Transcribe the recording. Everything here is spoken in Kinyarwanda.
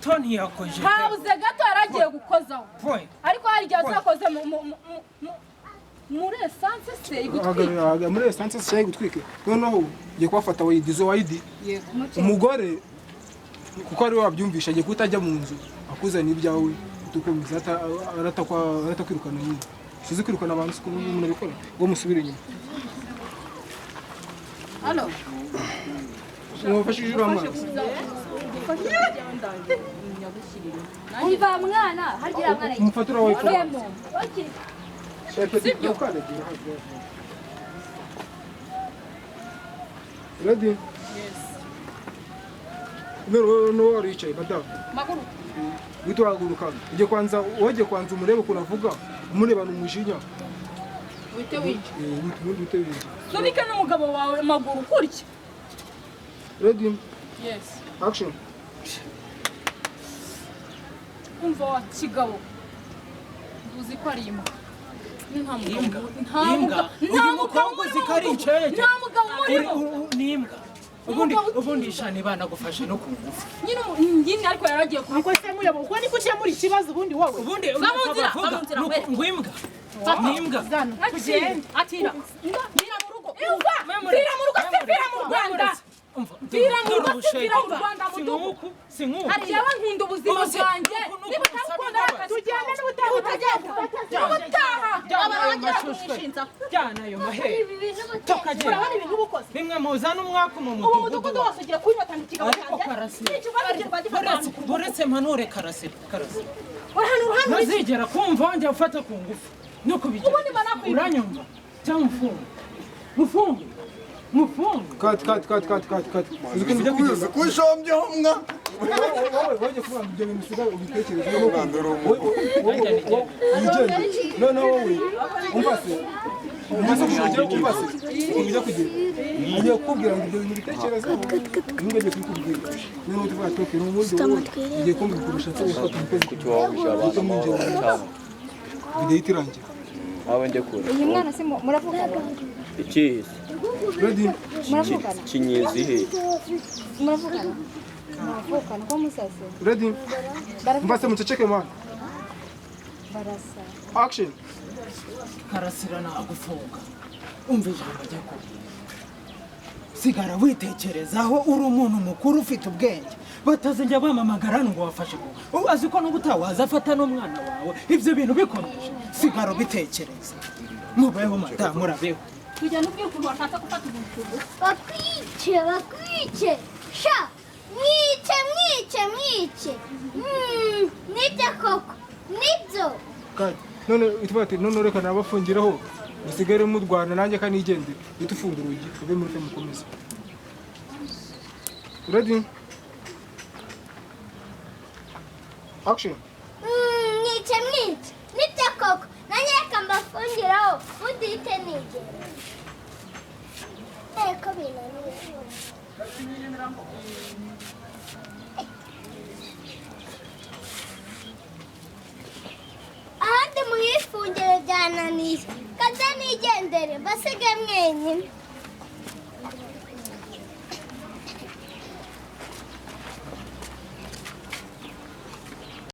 Tony yakoje. Habuze gato yaragiye gukozaho. Ariko hari igihe azakoze muri essence se igutwika. Muri essence se igutwike. Noneho ugiye kubafata wayidizo wayidi. Umugore kuko ari we wabyumvisha agiye kutajya mu nzu akuzana ibyawe utukomeza aratakwirukana nyine. Sizi kwirukana abantu siko umuntu abikora. Ngo musubire inyuma. Halo. Mwafashije amazi. Umva mwana harya mwana umufatira wawe. Sibyo. Ready? Yes. No no waricaye madam. Maguru. Witwaguruka. Uje kwanza woje kwanza umurebe ukuntu avuga, umurebana umujinya. Wite winje. Wite winje. Subike n'umugabo wawe maguru kurya. Ready? Yes. Action. Umva wa kigabo. Uzi ko ari imbwa. Nta mugabo zikari inceke. Nta mugabo murimo. Ni imbwa. Ubundi shani bana gufashe no kungufu. Nyine ariko yaragiye ku Uko se murebo uko ni kuciye muri kibazo ubundi wowe. Ubundi ngo imbwa. Ni imbwa. Atira. Vira mu rugo. Vira mu rugo vira mu Rwanda. Vira mu rugo vira mu Rwanda mudugu. Sinkuku. Hariya nkunda ubuzima bwanjye. Niba utakunda tugende n'ubutaha utagenda. Ubutaha. Jyana ayo mahere. Tukagenda. Urabona ibintu ubukoze. Bimwe muzana umwaka mu mudugudu. Ubu mudugudu wose ugiye kunyotana ikigabo cyanjye. Ariko Karasira. Buretse mpanure Karasira. Karasira. Urahana. Ntazigera kumva wongera ufata ku ngufu. No kubigira. Uranyumva cyangwa mfunge. Mufunge. Mufunge. Cut cut cut cut cut cut. Uzi kugeza kushombye mwa. Wowe woje kuvuga ibyo bintu usigaye ubitekereza. No no wowe. Umva se. Umva se umva se. Ujya kugira. Agiye kukubwira ngo ibyo bintu bitekerezo. Nubwo agiye kubikubwira. Noneho tuvuga toke n'ubundi wowe ugiye kumbwira kurusha se ufata umukozi kuki wahuje abantu. Video itirangira. Awe ndekure. Uyu mwana se muravugana? Ikihe? Ready? Muravugana? Kinyizi he? Muravugana? Muravugana ko musase? Ready? Mbase muceceke mwana. Barasa. Action. Karasira nagufunga. Umva ijambo rya kubwira. Sigara witekerezaho uri umuntu mukuru ufite ubwenge. Batazajya bamamagara ngo wafashe ko. Azi ko n'ubutawaza afata n'umwana wawe. Ibyo bintu bikomeje. Sigara ubitekereza. Mubeho madamu murabeho. Tujyana ubwiye ukuntu washatse gufata umuntu. Bakwice bakwice. Sha mwice mwice mwice. Nibyo koko. Nibyo. Kandi none itubati none reka nabafungiraho. Musigare mudwana nanjye kanigendera. Itufunga urugi ube muri fe mukomeze. Ready? Action. Mwice mwice. Nibyo koko. Nanjye reka mbafungiraho mudite nigera. Eko binaniye. Ahandi muhifungire byananiye. Kaze nigendere mbasige mwenyine.